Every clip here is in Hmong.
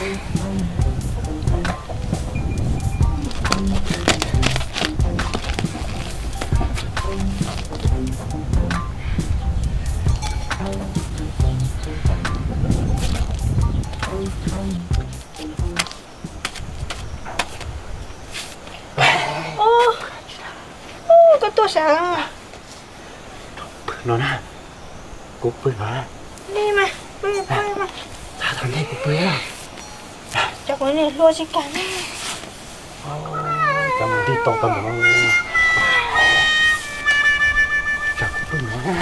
Ub, koj tuaj sav? Pw no na, kuv pw no na. Li mas, pw, pw mas. Txhob tau ntej kuv pw. Cov kuv niam hluas tsis kam ne. Cov mus tig tau tau mus no. Tsam kuv pw no na.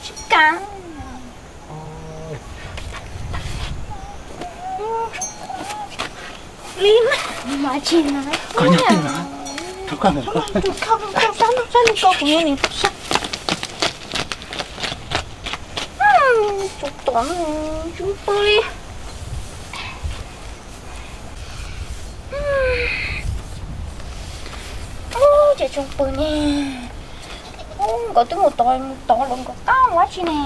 Tsis kam. Li mas, mas tsis na. Koj nyob twg no? Rau koj mus. Rau koj, rau koj, rau koj, kuv nyob nim rau sab. Tus tom tsis pw li. Ub, ces tsis pw ne. Ub, nkawd twb mus tod mus tod lawm, nkawd qab ua dab tsi ne?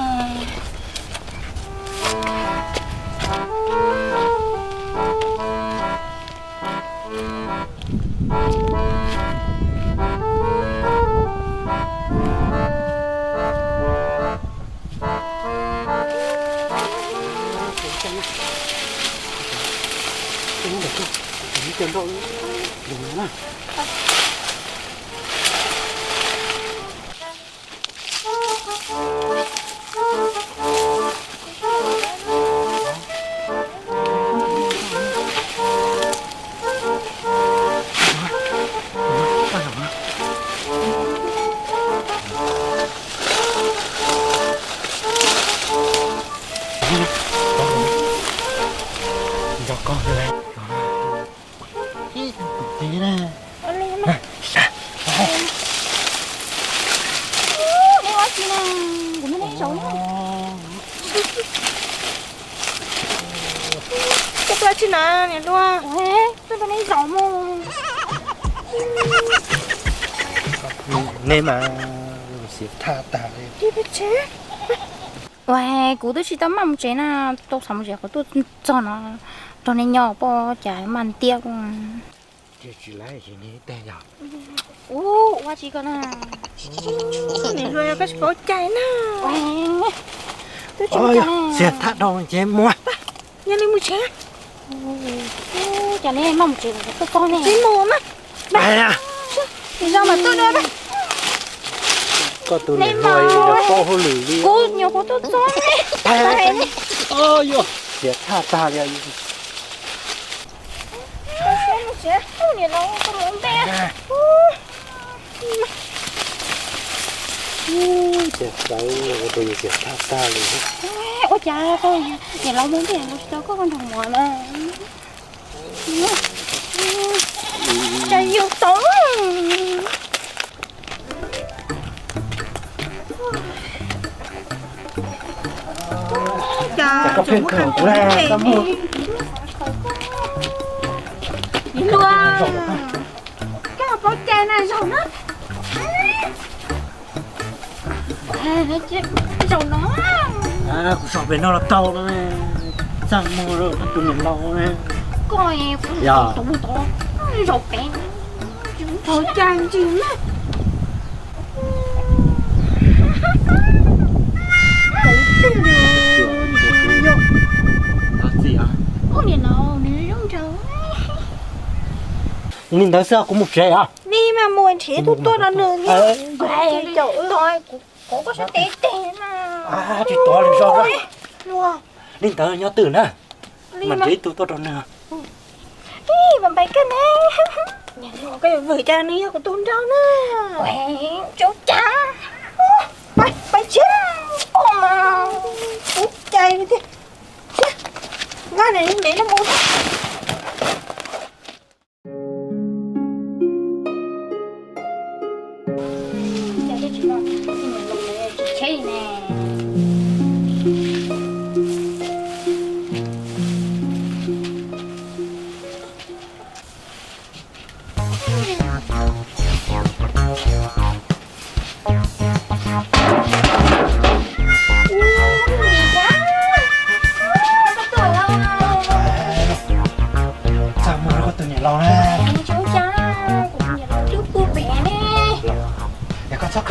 Nco koj li. Ib tug pem na. Ua li na. Ua li na. Kuv muab neb zaum na. Koj tuaj tsi na niam hluas? Tuaj nrog neb zaum mus. Neb mas siav thaj tag li. Ua, kuv twb tsis tau maj mus tsev na, tau xav mus tsev qhov tuaj txog no, nrog nej nyob poj cas maj ntiab. Ua tsis ko na. Niam hluas yog koj tsis paub cai na. Twb tsis paub cai na. Siav thaj dhau ces mus. Yog li mus tsev. Cas neb maj mus tsev tuaj txog ne. Tsis mus na. Zoo mas tuaj dua na. Koj tus niam hluas yog paub hauj lwm li. Kuv nyuam qhuav tuaj txog ne. Siav thaj tag li. Niam laus, koj mus ntej. Ub, cas txawv ua rau yus siav thaj tag li. Ua cas koj niam laus mus ntej los tsis tau koj nrog mus na? Cas yus tau. Cas koj pheej kawm kuv na, koj mus. Niam hluas, koj paub cai na, zaum na. Zaum no. Kuv zaum pem no los tau no. Txaj muag rau koj tus niam laus na. Koj, yog tus tod zaum pem. Paub cai ntsis na. Ua niam laus, nws zoo nraug. Li ntawd xwb kuv mus tsev os. Ni mas mus nrhiav tus tuaj rau nws thiab. Kuv koj sab tes tes na. Tsis tuav lwm zaus. Li ntawd nyob twj na. Mas nrhiav ib tug tuaj rau nws. Ib, mas npais koj ne. Niam hluas, koj yuav vwm cas nws yog kuv tus nraug na. Tsis ua cas. Pais, pais tsev. Ua mas kuv cais tiag. Nqa nws ntev no mus.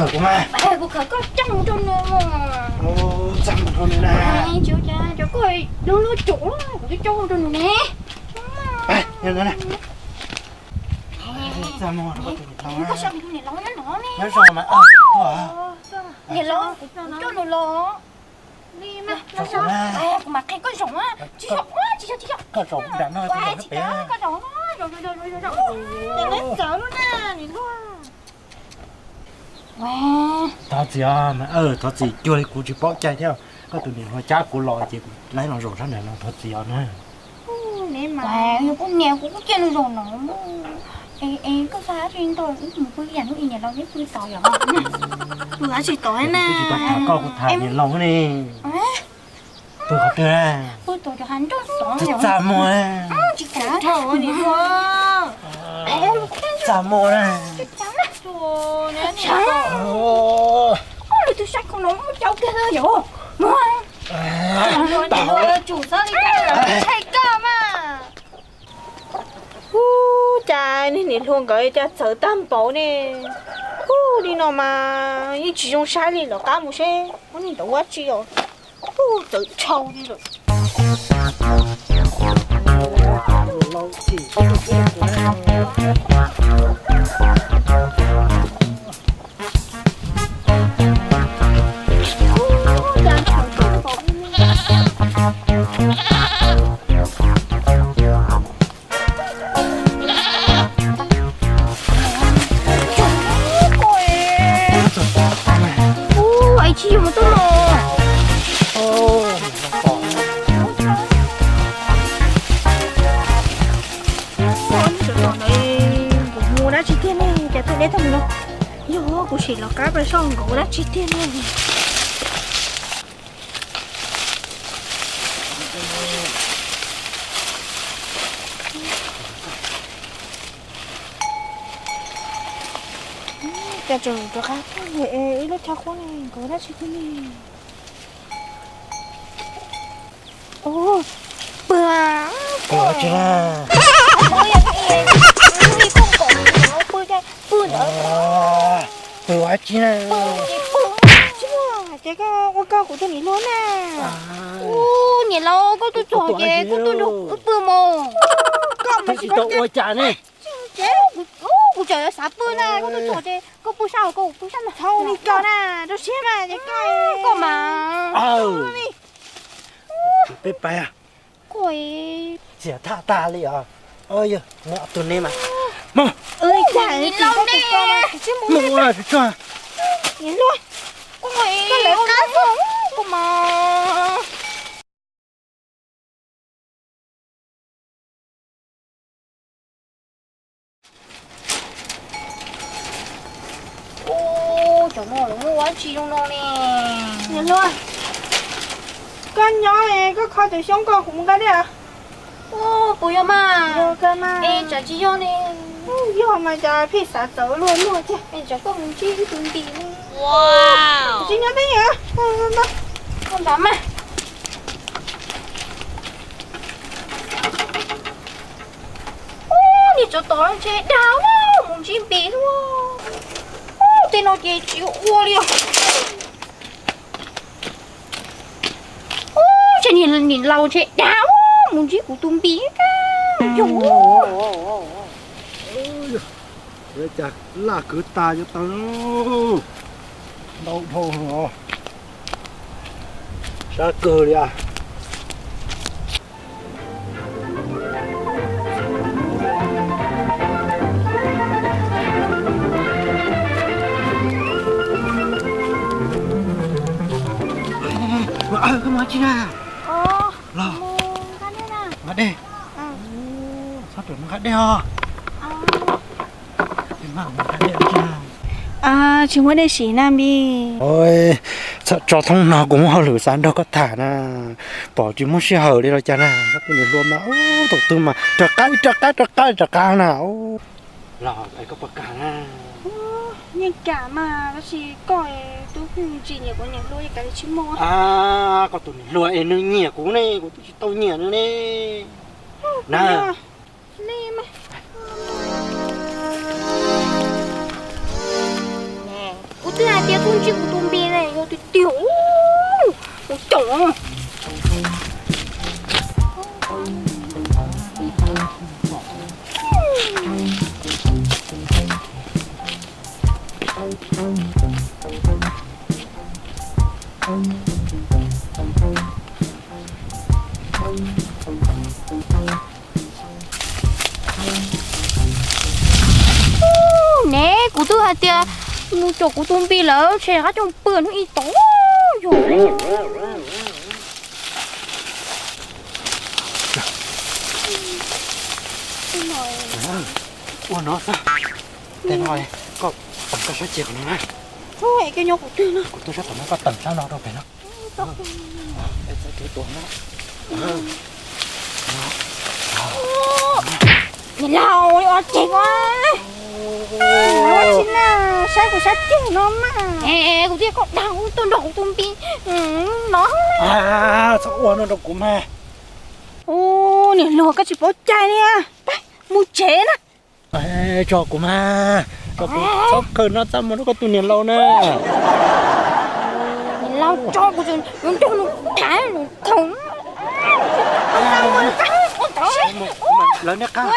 Kuv mas. Kuv khawv koj coj mus rau nws. Txaj muag rau nws na. Cov koj lub lub tsum kuv twb coj mus rau nws ne. Txaj muag rau koj tus niam laus. Nyob zoo mas. Niam laus, kuv coj nws los. Kuv mam qhia koj zaum. Tsis zaum, tsis zaum, tsis zaum. Koj zaum nram no, kuv zaum pem. Koj zaum, zaum, zaum, zaum, zaum. Txawv lub na, niam hluas. Thov txim os, thov txim, cuag li kuv tsis paub cai thiab. Koj tus niam hluas cab kuv los ces kuv laib los zaum sab nram no, thov txim os na. Yog kuv niam kuv kuj cia nws zaum no. Es koj xav dab tsi ntau, wb mus pw ib yam hnub ib niam laus neb pw tod yom. Pw dab tsi tod na. Kuv tsis tau tham koj, kuv tham niam laus ne. Pw qhov twg? Pw tom cov hav nroj tod. Txaj muag. Tsis kav dhau niam hluas. Txaj muag na. Lwm tus saib khau no muaj cau kiag yom. Niam hluas tsum txhob li cas, tshais koj mas. Ub, cas niag niam hluas nkawd cas txawv tag npaum ne. Ub, li no mas yeej tsis zoo saib li, lawv qab mus seb ub niag ntawd ua dab tsi os. Ub, txawv dhau li lawm. Ub, es tsis yog mus tuaj los. Ub, ntawd kuv mus dab tsi tiag ne, cas tuaj deb tag mus no. Yog kuv sim los qab pais soj nkaus dab tsi tiag ne. Cas tseem rov qab tuaj ib lub chaw qub ne, nkaus dab tsi tiag ne. Pw, pw tsi na. Pw ua dab tsi na. Ces koj ua koj kuv tus niam hluas na. Ub, niam laus, koj tuaj txog ces koj tuaj nrog wb pw mos. Koj mas tsis tau ua cas ne. Kuv tseem yuav xav pw na, koj tuaj txog ces koj pw sab hauv, koj pw sab no. Thaum li koj na, rau siab mas ces koj, koj mas. Peb pais. Koj txias thaj tag li os. Yog mus tus ne mas. Mus. Mus ua tsuag. Koj lawv qab, koj mas. Ub, cov no lawv muaj ua dab tsi zoo no ne? Niam hluas, koj nyob es koj kho tus xyoob ko kuv mus nqa dej. Ub, puas yog mas? Yog kawg mas. Es tsam tsis yog ne? Yog mas cas pheej xav txawv luag luag thiab. Es tsam koj mus ntsib ib tug npis ne? Tsis nyob twb yog. Koj nrad mas. Ub, niag tsov tom ntshe dag mus ntsib npis xwb. Ub, tej no ces tsis ua li os. Ub, ces niag niam laus ntshe dag mus ntsib kuv tus npis. Yog, cas laj kwv tas cov taw no, ntau dhau os, sab kawg li as. Koj mus tsi na? Los nqa dej. Txhob rawm mus nqa dej os. Tsis muaj dej siv na npis. Tso thoob no kuv muaj hauj lwm xav nrog koj tham na. Pom tsis muaj sij hawm li los cas na, koj tus niam hluas mas thaum twg mas rov qab rov qab rov qab rov qab na. Los koj puas kam na? Yeej kam mas, tab sis koj twb ntsis nyiam kuv niam hluas, yeej kam li tsis muaj. Koj tus niam hluas es nws nyiam kuv ne, kuv twb tsis tau nyiam nws ne. Na, kuv Twb hais tias txhob ntsib kuv tus npis ne, yog tiag tiag, ua cas? Ne, kuv twb hais tias mus caum kuv tus npis lawm, tshem qab coj pw hnub ib tod. Yog ua no xwb. Tej no koj teem koj sab ceg qhov no na. Kuv tuaj sab tom no, koj teem sab no rau pem no. Niam laus, ua cas ua tsi na, saib kuv sab ceg no mas. Es kuv thiaj kom dag wb tuaj nrog kuv tus npis no. Txhob ua no rau kuv mas. Ub, niam laus, koj tsis paub cai li. Pab mus tsev na. Tso kuv mas, tso kuv, txhob khaws no txaj muag rau koj tus niam laus na. Niam laus, tso kuv, yuav nrog nws tham lus khaum. Lawv niaj qab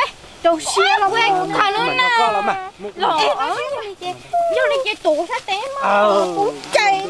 rau siab los tham lub na. Los yog li ces tus sab tes mas kuv cais.